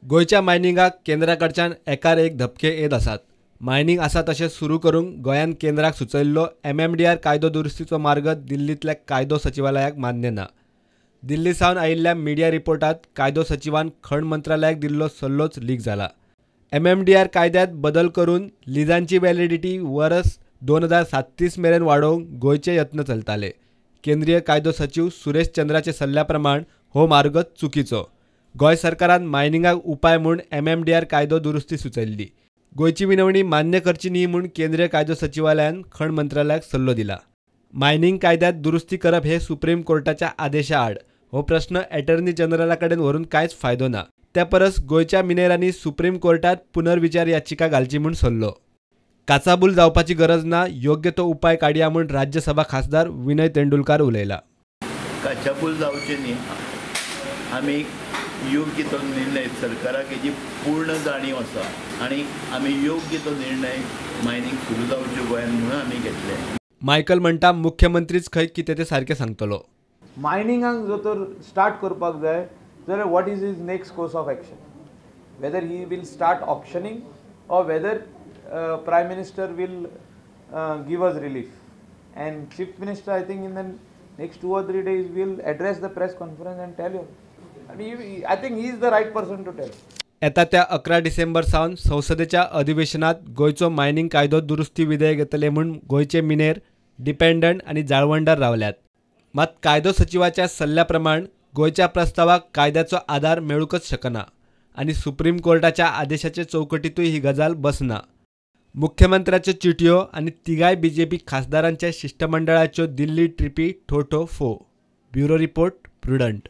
गोंयच्या मायनिंगाक केंद्रा कडच्यान एकार एक धपके येत आसात. मायनिंग आसा तशें सुरू करूंक गोंयान केंद्राक सुचयल्लो MMDR कायदो दुरुस्तीचो मार्ग दिल्लींतल्या कायदो सचिवालयाक मान्य ना. दिल्ली सावन आयिल्ल्या मिडिया रिपोर्टात कायदो सचिवान खण मंत्रालयाक दिल्लो सल्लोच लीक जाला. MMDR कायद्यांत बदल करून लिजांची व्हॅलिडिटी वर्स 2037 मेरेन वाडोवंक गोंयचे यत्न चलताले. केंद्रीय कायदो सचीव सुरेश चंद्राचे सल्ल्या प्रमाण हो मार्ग चुकीचो. गोंय सरकारान मायनिंगाक उपाय म्हूण MMDR कायदो दुरुस्ती सुचयल्ली. गोंयची विनवणी मान्य करची न्ही म्हूण केंद्रीय कायदो सचिवालयान खण मंत्रालयाक सल्लो दिला. मायनिंग कायद्यांत दुरुस्ती करप हे सुप्रीम कोर्टाच्या आदेशा आड. हो प्रश्न एटर्नी जनरला कडेन व्हरून कांयच फायदो ना. त्या परस गोंयच्या मिनेरांनी सुप्रीम कोर्टात पुनर्विचार याचिका घालची म्हूण सल्लो. काचाबूल जावपाची गरज ना, योग्य तो उपाय काडया म्हूण राज्यसभा खासदार विनय तेंडुलकार उलयला. काचाबूल जावचें न्ही, आमी योग्य तो निर्णय सरकाराक हेजी पूर्ण जाणीव आसा आनी आमी योग्य तो निर्णय मायनिंग सुरू जावचें गोंयांत म्हणून आमी घेतले. मायकल म्हणटा मुख्यमंत्रीच खंय कितें तें सारकें सांगतलो. मायनिंगाक जर तर स्टार्ट करपाक जाय जाल्यार what is his next course of action, whether he will start auctioning or whether Prime Minister will give us relief. And Chief Minister, I think in the next 2 or 3 days will address the press conference and tell you. I mean, I think he is the right person to tell. येता त्या 11 डिसेंबर सावन संसदेच्या अधिवेशनात गोंयचो mining कायदो दुरुस्ती विधेयक येतले म्हूण गोंयचे मिनेर, डिपेंडंट आनी जाळवणदार रावल्यात. मात कायदो सचिवाच्या सल्ल्या प्रमाण गोंयच्या प्रस्तावाक कायद्याचो आदार मेळूंकच शकना आनी सुप्रीम कोर्टाच्या आदेशाचे चौकटींतूय ही गजाल बसना. मुख्यमंत्र्याच्यो चिटयो आनी तिगाय बीजेपी खासदारांच्या शिष्टमंडळाच्यो दिल्ली ट्रिपी ठोठो फो. Bureau report, Prudent.